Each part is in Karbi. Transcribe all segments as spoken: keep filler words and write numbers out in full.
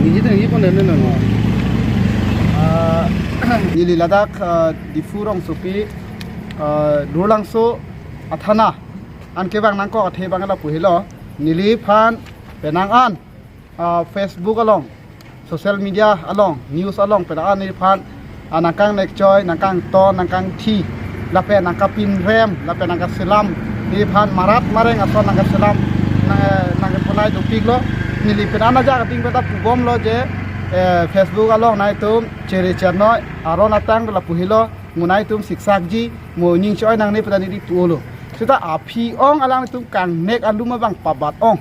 Ini ini pon ini nang. Ah, neli ladak, ah, Diphu rongsopi, ah, Durlangso athana an kevang nangkok athe abang lapu helo. Neliphan penang an, ah, Facebook along, social media along, news along penang an neliphan, ah, nangkangnek choi, nangkangton, nangkangthi, lapen nangkapinrem, lapen nangkaselam, neliphan marat mareng ason nangkaselam, nang, eh, nangkeponai dopiklo. Neli penang ajak ating penta pubomlo je, eh, Facebook along nangtum chere chernoi, aron atang lapu helo, mo nangtum siksakji, mo ning choi nangne penta neli pulo. Seta aphi ong alanglitum kangnek alum abang pabat ong.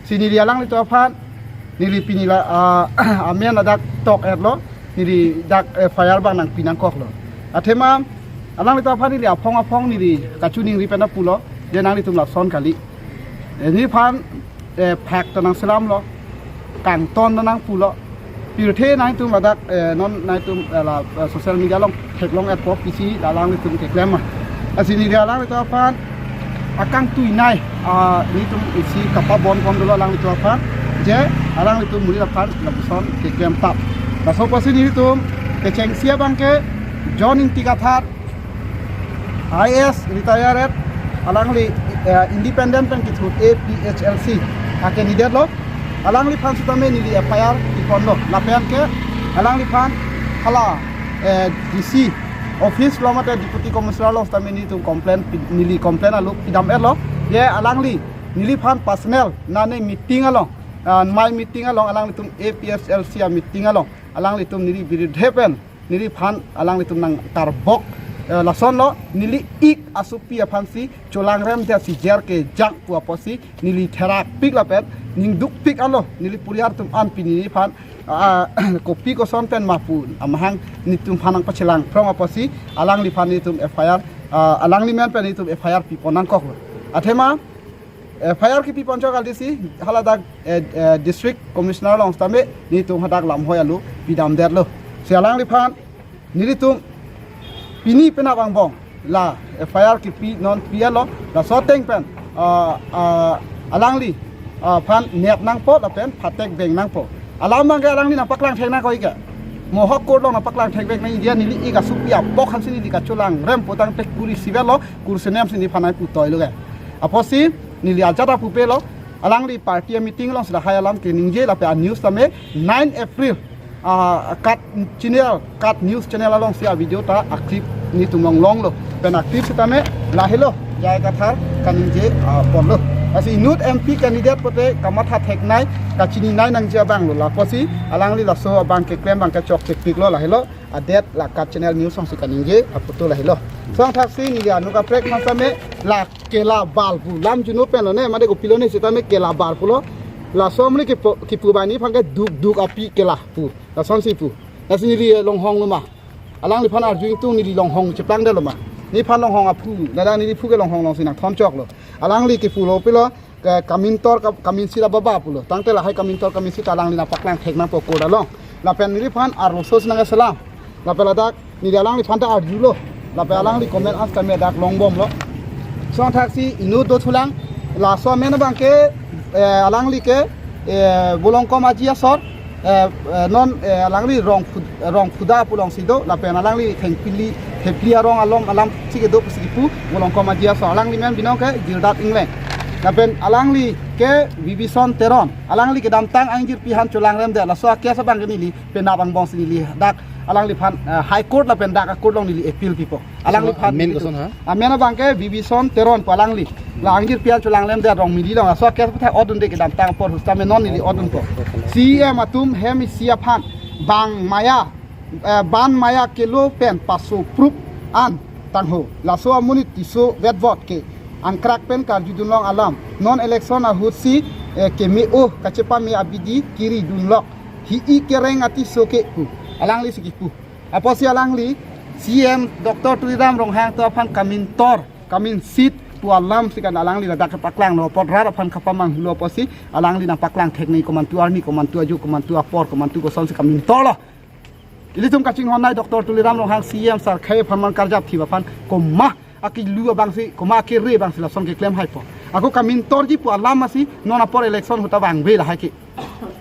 Si neli alanglitum aphan, neli pini la, ah, amen ladak tok-etlo, neli dak, eh, F I R abang nangpi nangkoklo. Athema, alanglitum aphan neli aphong aphong neli kachiningri penta pulo, je nanglitum lason kali. Eh, neliphan, eh, phak ta nangselamlo, kangton ta nangpulo. Pirthe nangtum ladak, eh, non nangtum, eh, la, eh, social media along theklong-etpo pisi la alanglitum keklem ma. Lasi neli alanglitum aphan akangtui nai, ah, nelitum isi kapabon pon dolo alanglitum aphan, je alanglitum muri aphan lapuson keklem tap. Laso apotsi nelitum kechengsi abang ke John Ingti Kathar, I A S retired, alangli, eh, independent pen kethur A P H L C a-candidate lo. Alangliphan sitame neli F I R piponlo. Lapen ke alangliphan hala, eh, D C office lo mate Deputy Commissioner along sitame nelitum complaint pi-, neli complaint alu pidam-etlo. Je alangli, neliphan personal nane meeting along, ah, my meeting along, alanglitum A P H L C a-meeting along alanglitum neli birudhe pen neliphan alanglitum nangkarbok, eh, lasonlo, neli ik asopi aphansi cholangrem dia si jer kejang pu apotsi neli therakpik lapen ningdukpik alo, neli puriar atum an pini neliphan, ah, kopi koson pen ma pu amahang nelitum aphan nangpachelang phrong apotsi alangliphan nelitum F I R, ah, alangli men pen nelitum F I R pipon nangkoklo. Athema F I R kepi ponchok aldi si haladak, eh, eh, District Commissioner along sitame nelitum hadak lamhoi alu pidamdetlo. Si alangliphan nelitum pini penap angbong la F I R kepi non pi-etlo, laso ateng pen, ah, ah, alangli, ah, aphan nep nangpo lapen phatek beng nangpo. Alam abang ke alangli nangpaklang thek nangkok ke. Mo ahok court along nangpaklang thek beng nang, India neli ik asopi apok aphansi neli kacholangrem pu tangte kuri sivet lo, kursenem si neliphan ai putoilo ke. Apotsi neli ajat apupelo, alangli party a-meeting alongsi lahai alam keningje lapen a-news tame nine April, ah, KAT channel, KAT news channel alongsi a-video ta a-clip nelitum longlonglo. Pen a-clip sitame lahelo, J I Kathar kaningje, ah, ponlo. Lasi inut M P candidate pote kamatha theknei, kachininei nangji abanglo. Lapusi alangli laso abang keklem abang kechokchepiklo, lahelo. Adet la KAT channel news alongsi kaningje aphoto lahelo. Song thaksi neli anut kaprek aphan sitame la Kela Bal pu lam juno pen lone, mate kopilo ne sitame Kela Bal pulo. Laso amri kipu, kipu bani aphan ke Duk Duk Api Kela pu. Lasonsi pu. Lasi neli longhonglo ma. Alangliphan arju ingtung neli longhong cheplangdetlo ma. Neliphan longhong aphu, ladak neli phu ke longhong alongsi nangthonchoklo. Alangli kipulo pilo, ke kamintor ka, kaminsi la baba pulo. Tangte lahai kamintor kaminsi ta alangli nangpaklang thek nangpo court along. Lapen neliphan arloso si nangselam. Lapen ladak neli alangliphan ta arjulo. Lapen alangli comment as kami dak longbomlo. Song thaksi inut dothulang. Laso amen abang ke, eh, alangli ke, eh, Bolongkom Aji asor, eh, eh, non, eh, alangli Rongphu-, Rongphuda pu alongsi do, lapen alangli thengpili, thepli arong alom alam si kedo pusi kipu, Bolongkom Aji asor. Alangli men binong ke Gildat Engleng. Lapen alangli ke Bibison Teron. Alangli kedamtang angjirpi aphan cholangremdet. Laso a-case abang ke neli penap angbongsi neli dak alangliphan, eh, High Court lapen dak a-court along neli appeal pipo. Alangliphan amen neli koson ha? Amen abang ke Bibison Teron pu alangli. La angjirpi aphan cholangremdet Rongmili along. Laso a-case pathai odunde kedamtang apor, husitame non neli odunpo. C E M atum hem isi aphan bang maya, eh, ban maya kelo pen paso prup an tangho. Laso amonit Tisso vetvot ke angkrak pen karjudunlong alam. Non election ahutsi, eh, keme-o kachepame abidi kiridunlok. Hi-i kereng a-Tisso ke pu. Alangli si kipu. Apotsi alangli C E M Doctor Tuliram Ronghang atum aphan kamintor, kaminsit pu alamsi kan alangli ladak kepaklanglo, apot rat aphan kapamanghulo apotsi alangli nangpaklang theknei, komantu arni, komantu ajo, komantu apor, komantu kosonsi kamintorlo. Ilitum kachinghonnei Doctor Tuliram Ronghang C E M sar khei aphan man karjap thip aphan komat akilu abangsi, komat akere abangsi lason keklem haipo. Ako kamintorji pu alam asi non apor election ahut ta vangve lahai ke.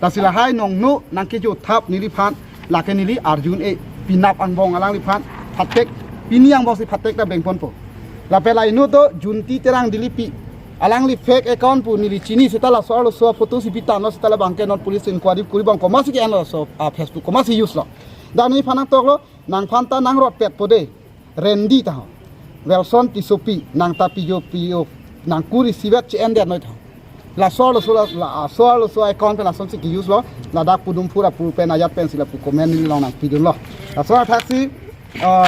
Lasi lahai nongno nangkejut thap neliphan, lake neli arjun-e, penap angbong alangliphan phatek, pini angbongsi phatek ta bengponpo. Lapen la inut do Junti Terang Dilipi, alangli fake account pu neli chini, seta laso arloso photo si pitanglo, seta labangke non police inquiry kuri bang komatsi ke-enlo laso, ah, Facebook komatsi use lo. Dak neliphan nangtoklo, nangphan ta nangrotpetpo de. Randy ta ho. Wilson Tissopi, nang ta pijo pijo, nang kuri sivet che-en det noi ta ho. Laso arloso la, laso arloso account pen lasonsi ke-use lo, ladak Padum Pura pu pen ajat pensi lapu comment neli along nangpidunlo. Laso athaksi, ah,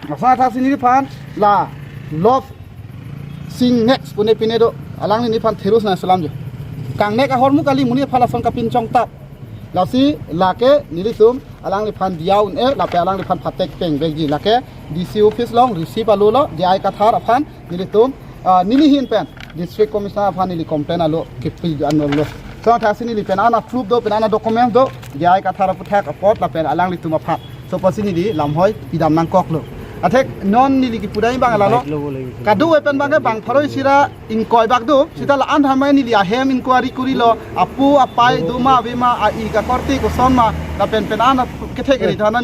laso athaksi neliphan la Love Sing Next pune pine do, alangli neliphan therus nangselam jo. Kangnek ahormu kali, monit aphan lason kapinchong tap. Lasi lake nelitum alangliphan diya un-e, lapen alangliphan phatek peng vekji. Lake D C office along receive alo lo, D I Kathar aphan nelitum, ah, neli ahin pen District Commissioner aphan neli complain alo kepi anlo. Laso athaksi neli pen ana proof do, pen ana document do, D I Kathar aphuthak apot lapen alanglitum aphan. Laso apotsi neli lamhoi pidam nangkoklo. Athek non neli kipudai bang lalo. Kadokave pen bangke bang pharo isi ra ingkoi bak do. Seta la-an than mai neli ahem inquiry kurilo. Apo apai do ma ave ma, a-ik akorte koson ma, lapen pen ana kethe kere thana